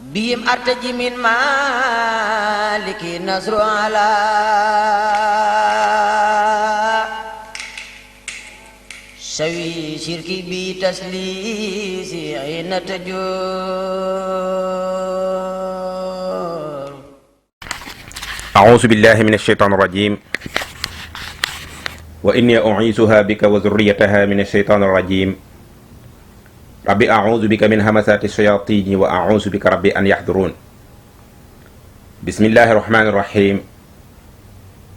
بهم أرتجي من مالك نصر على سوي شركي بتسليس عين تجور. أعوذ بالله من الشيطان الرجيم وإني أعيذها بك وذريتها من الشيطان الرجيم ربي أعوذ بك من همسات الشياطين وأعوذ بك ربي أن يحضرون. بسم الله الرحمن الرحيم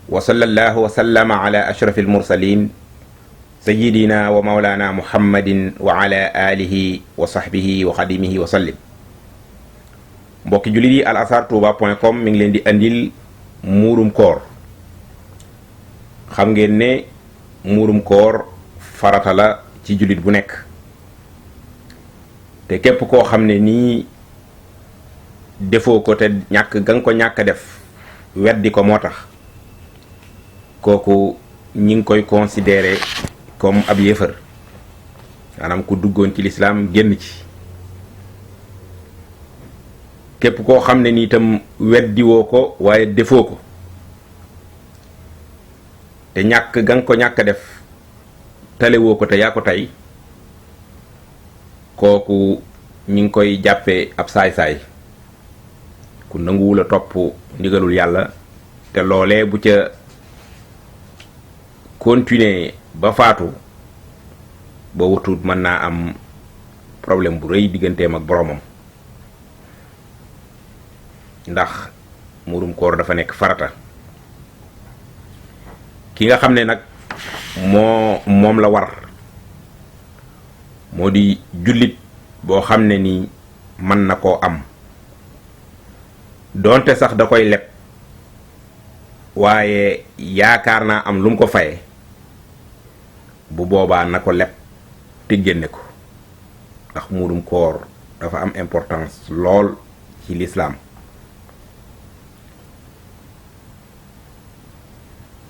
وصلى الله وسلم على أشرف المرسلين سيدنا ومولانا محمد وعلى آله وصحبه وخديمه وسلم. mbokki jullit yi alasartouba.com mi ngi leen di andil muurum koor. xam ngeen ne muurum koor farata la ci jullit bu nekk te képp koo xam ne nii defoo ko te ñàkk ga nga ko ñàkk def weddi ko moo tax kooku ñi ngi koy considérer comme ab yéefar maanaam ku duggoon ci lislaam génn ci. képp koo xam ne ni itam weddiwoo ko waaye defoo ko te ñàkk ga nga ko ñàkk def talewoo ko te yaa ko tey kooku ñi ngi koy jàppee ab saay-saay ku nanguwul a topp ndigalul yàlla te loolee bu ca continuer ba faatu boo wutut mën naa am problème bu rëy digganteem ak boroomam. ndax muurum koor dafa nekk farata. ki nga xam ne nag moom la war moo di jullit boo xam ne ni mën na koo am doonte sax da koy leb waaye yaakaar naa am lu mu ko faye bu boobaa na ko leb te génne ko ndax muurum koor dafa am importance lool ci lislaam.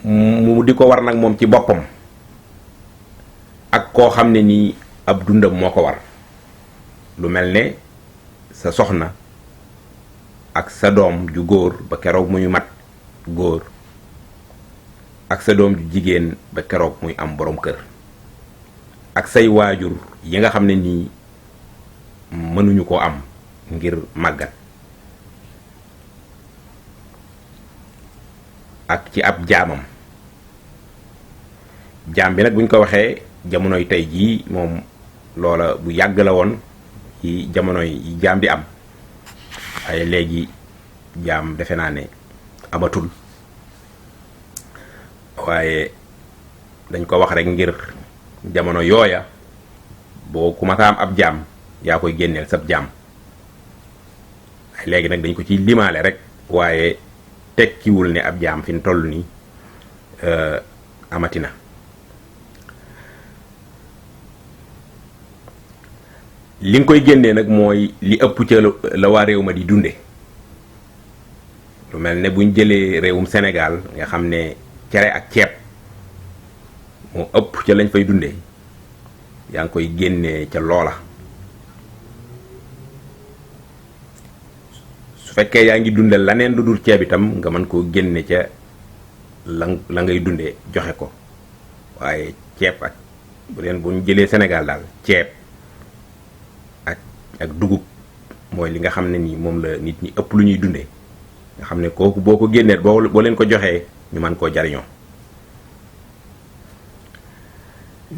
mu di ko war nag moom ci boppam ak koo xam ne nii ab dundam moo ko war lu mel ne sa soxna ak sa doom ju góor ba keroog muy mat góor ak sa doom ju jigéen ba keroog muy am borom kër ak say waajur yi nga xam ne nii mënuñu ko am ngir màggat ak ci ab jaamam. jaam bi nag buñ ko waxee jamonoy tey jii moom loola bu yàgg la woon ci jamonoy yi jaam di am waaye léegi jaam defe naa ne amatul waaye dañ ko wax rek ngir jamono yooya boo ku ma am ab jaam yaa koy génneel sab jaam waaye léegi nag dañ ko ciy limaale rek waaye tekkiwul ne ab jaam fi mu toll nii amatina. li nga koy génnee nag mooy li ëpp ca la waa réew ma di dunde lu mel ne buñ jëlee réewum Sénégal nga xam ne cere ak ceeb moo ëpp ca lañ fay dunde yaa ngi koy génnee ca loola. su fekkee yaa ngi dunde laneen lu dul ceeb itam nga mën koo génne ca la ngay dunde joxe ko waaye ceeb ak buñ jëlee Sénégal daal ceeb ak dugub mooy li nga xam ne nii moom la nit ñi ëpp lu ñuy dundee nga xam ne kooku boo ko génnee boo leen ko joxee ñu mën koo jariñoo.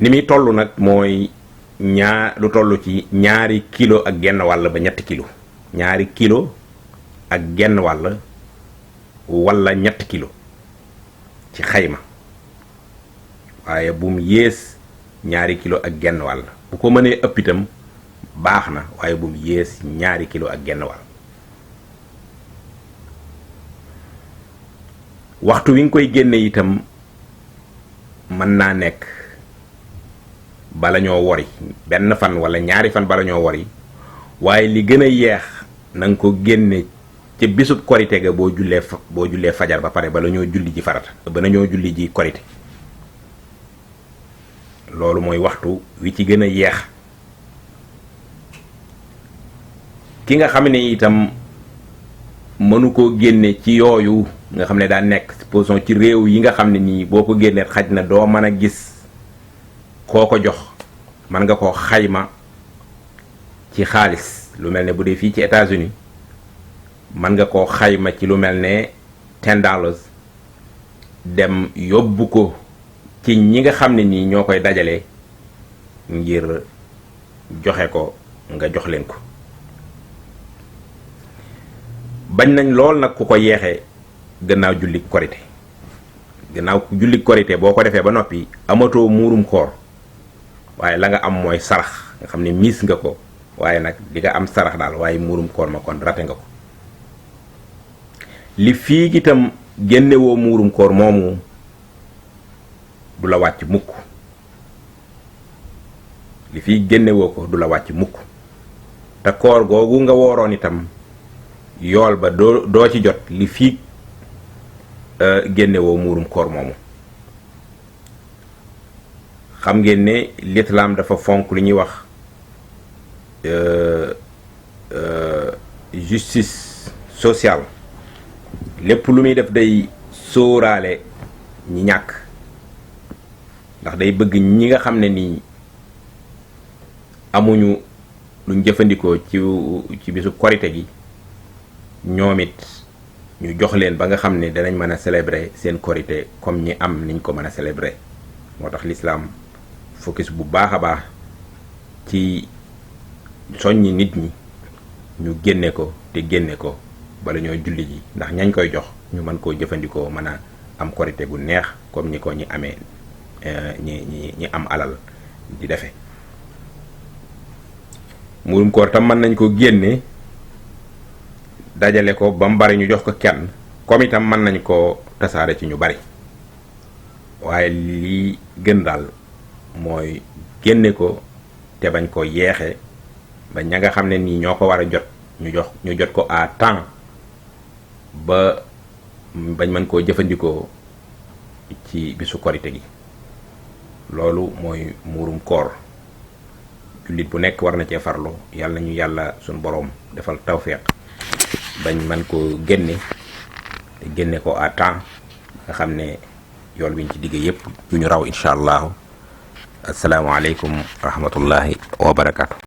ni muy toll nag mooy lu toll ci ñaari kilo ak genn wàll ba ñetti kilo ñaari kilo ak genn wàll walla ñetti kilo ci xayma waaye bu mu yées ñaari kilo ak genn wàll bu ko mënee ëpp itam baax na waaye bu mu yées ñaari kilo ak genn wàll. waxtu wi nga koy génne itam mën naa nekk bala ñoo wori benn fan wala ñaari fan bala ñoo wori waaye li gën a yeex na nga ko génne ca bisub korite ga boo jullee fajar ba pare bala ñoo julli ji farata bala ñoo julli ji korite loolu mooy waxtu wi ci gën a yeex ki nga xam ne itam mënu koo génne ci yooyu nga xam ne daa nekk supposons ci réew yi nga xam ne nii boo ko génnee xaj na doo mën a gis koo ko jox, mën nga koo xayma ci xaalis. lu mel ne bu dee fii ci États-Unis mën nga koo xayma ci lu mel ne $10 dem yóbbu ko ci ñi nga xam ne nii ñoo koy dajale ngir joxe ko, nga jox leen ko. bañ nañ lool nag ku ko yeexee gannaaw julli korite. gannaaw julli korite boo ko defee ba noppi amatoo muurum koor, waaye la nga am mooy sarax nga xam ne miis nga ko, waaye nag di nga am sarax daal, waaye muurum koor ma kon rate nga ko. li fii itam génnewoo muurum koor moomu du la wàcc mukk. li fii génnewoo ko du la wàcc mukk. te koor googu nga wooroon itam yool ba doo ci jot li fii génnewoo muurum koor moomu. xam ngeen ne l'islam dafa fonk li ñuy wax justice sociale. lépp lu muy def day sóoraale ñi ñàkk, ndax day bëgg ñi nga xam ne nii amuñu luñ jëfandikoo ci bisu korite gi, ñoom it ñu jox leen ba nga xam ne danañ mën a célébrer seen korite comme ñi am niñ ko mën a célébrer. moo tax l'islam focus bu baax a baax ci soññi nit ñi ñu génne ko te génne ko bala ñoo julli ji, ndax ñañ koy jox ñu mën koo jëfandikoo, mën a am korite gu neex comme ñi ko ñi amee ñi am alal di defe. muurum koor tam mën nañ ko génne dajale ko ba mu bari ñu jox ko kenn, comme itam mën nañ ko tasaare ci ñu bari. waaye lii gën daal mooy génne ko te bañ ko yeexe ba ña nga xam ne nii ñoo ko war a jot ñu jot ko à temps ba bañ mën koo jëfandikoo ci bisu korite gi. loolu mooy muurum koor. jullit bu nekk war na cee farlu. yàlla ñu yàlla suñ boroom defal tawfeex bañ mën koo génne te génne ko à temps nga xam ne yool wiñ ci digg yépp du ñu raw incha allahu. asalaamaaleykum wa rahmatullahi wa barakaatu.